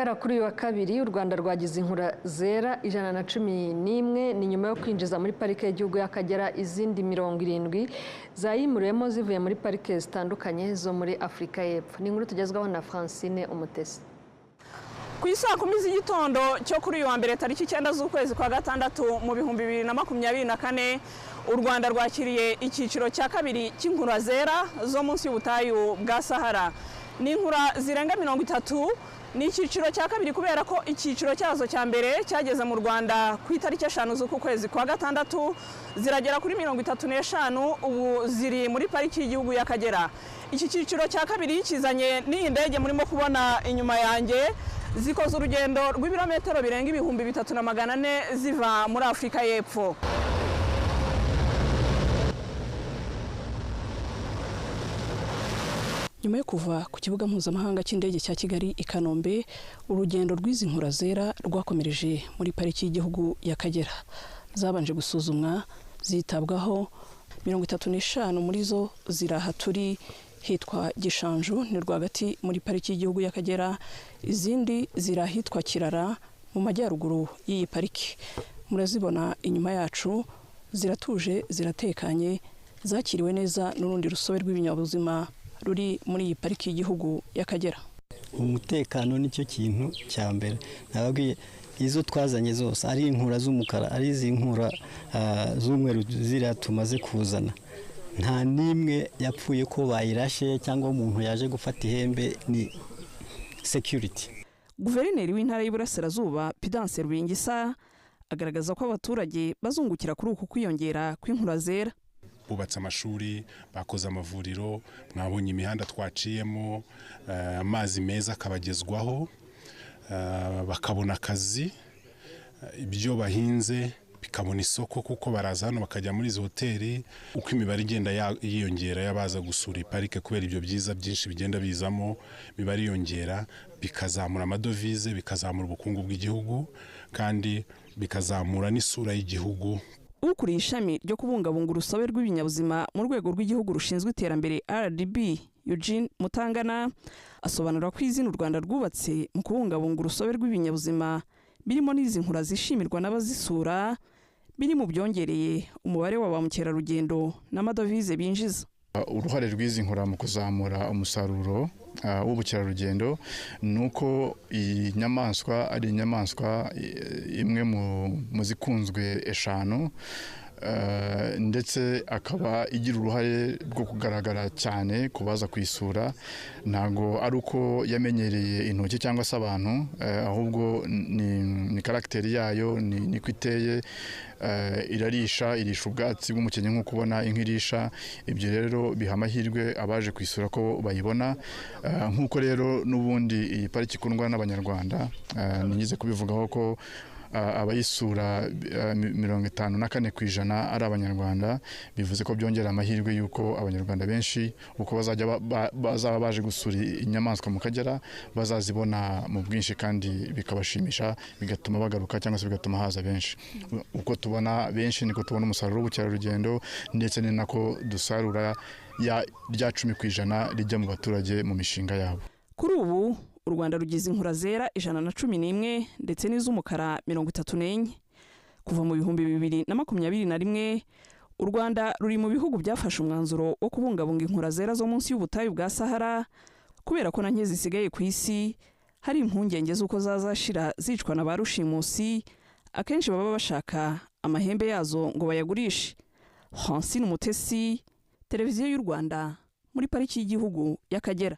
Guhera kuri uyu wa kabiri, u Rwanda rwagize inkura zera 111. Ni nyuma yo kwinjiza muri Parike y'Igihugu y'Akagera izindi 70 zayimuriwemo zivuye muri parike zitandukanye zo muri Afurika y'Epfo. Ni inkuru tugezwaho na Francine Umutesi. Ku isaa 10 z'igitondo cyo kuri uyu wa mbere, tariki 9 z'ukwezi kwa gatandatu mu 2024, u Rwanda rwakiriye icyiciro cya kabiri cy'inkura zera zo munsi y'ubutayu bwa Sahara. Ni inkura zirenga 30. Ni icyiciro cya kabiri kubera ko icyiciro cyazo cya mbere cyageze mu Rwanda ku itariki 5 z'uku kwezi kwa gatandatu, ziragera kuri 35, ubu ziri muri Pariki y'Igihugu y'Akagera. Iki cyiciro cya kabiri kizanye n'iyi ndege murimo kubona inyuma yanjye. Zikoze urugendo rw'ibirometero birenga 3400 ziva muri Afurika y'Epfo. Nyuma yo kuva ku kibuga mpuzamahanga cy'indege cya Kigali i Kanombe, urugendo rw'izi nkura zera rwakomereje muri Pariki y'Igihugu y'Akagera. Zabanje gusuzumwa, zitabwaho. 35 muri zo ziri aha turi hitwa Gishanju, ni rwagati muri Pariki y'Igihugu y'Akagera. Izindi ziri ahitwa Kirara mu majyaruguru y'iyi pariki. Murazibona inyuma yacu, ziratuje, ziratekanye, zakiriwe neza n'urundi rusobe rw'ibinyabuzima ruri muri iyi Pariki y'Igihugu y'Akagera. Umutekano nicyo kintu cya mbere. Nababwiye, izo twazanye zose, ari inkura z'umukara, ari izi nkura z'umweru ziriya tumaze kuzana, nta n'imwe yapfuye ko bayirashe cyangwa umuntu yaje gufata ihembe. Ni security. Guverineri w'Intara y'Iburasirazuba, Pudence Rubingisa, agaragaza ko abaturage bazungukira kuri uku kwiyongera kw'inkura zera. Bubatse amashuri, bakoze amavuriro, mwabonye imihanda twaciyemo, amazi meza akabagezwaho, bakabona akazi, ibyo bahinze bikabona isoko kuko baraza hano bakajya muri izi hoteli. Uko imibare igenda yiyongera y'abaza gusura iyi parike kubera ibyo byiza byinshi bigenda bizamo, imibare yiyongera, bikazamura amadovize, bikazamura ubukungu bw'igihugu kandi bikazamura n'isura y'igihugu. Ukuriye ishami ryo kubungabunga urusobe rw'ibinyabuzima mu Rwego rw'Igihugu rushinzwe Iterambere, RDB, Eugene Mutangana, asobanura ko izina u Rwanda rwubatse mu kubungabunga urusobe rw'ibinyabuzima, birimo n'izi nkura zishimirwa n'abazisura, biri mu byongereye umubare wa ba mukerarugendo n'amadovize binjiza. Uruhare rw'izi nkura mu kuzamura umusaruro w'ubukerarugendo ni uko iyi nyamaswa ari inyamaswa imwe mu zikunzwe eshanu, ndetse akaba igira uruhare rwo kugaragara cyane ku baza kuyisura. Ntabwo ari uko yamenyereye intoki cyangwa se abantu, ahubwo ni caractère yayo, niko iteye. Irarisha, irisha ubwatsi bw'umukenke nk'uko ubona inka irisha. Ibyo rero biha amahirwe abaje kuyisura ko bayibona. Nk'uko rero n'ubundi iyi pariki ikundwa n'Abanyarwanda, nigeze kubivugaho ko abayisura 54% ari Abanyarwanda, bivuze ko byongera amahirwe y'uko Abanyarwanda benshi uko bazajya bazaba baje gusura inyamaswa mu Kagera bazazibona mu bwinshi kandi bikabashimisha, bigatuma bagaruka cyangwa se bigatuma haza benshi. Uko tubona benshi niko tubona umusaruro w'ubukerarugendo, ndetse ni nako dusarura ya rya 10% rijya mu baturage mu mishinga yabo. Kuri ubu u Rwanda rugize inkura zera 111 ndetse n'iz'umukara 34. Kuva mu 2021, u Rwanda ruri mu bihugu byafashe umwanzuro wo kubungabunga inkura zera zo munsi y'ubutayu bwa Sahara, kubera ko na nke zisigaye ku isi hari impungenge z'uko zazashira zicwa na ba rushimusi, akenshi baba bashaka amahembe yazo ngo bayagurishe. Francine Umutesi, Televiziyo y'u Rwanda, muri Pariki y'Igihugu y'Akagera.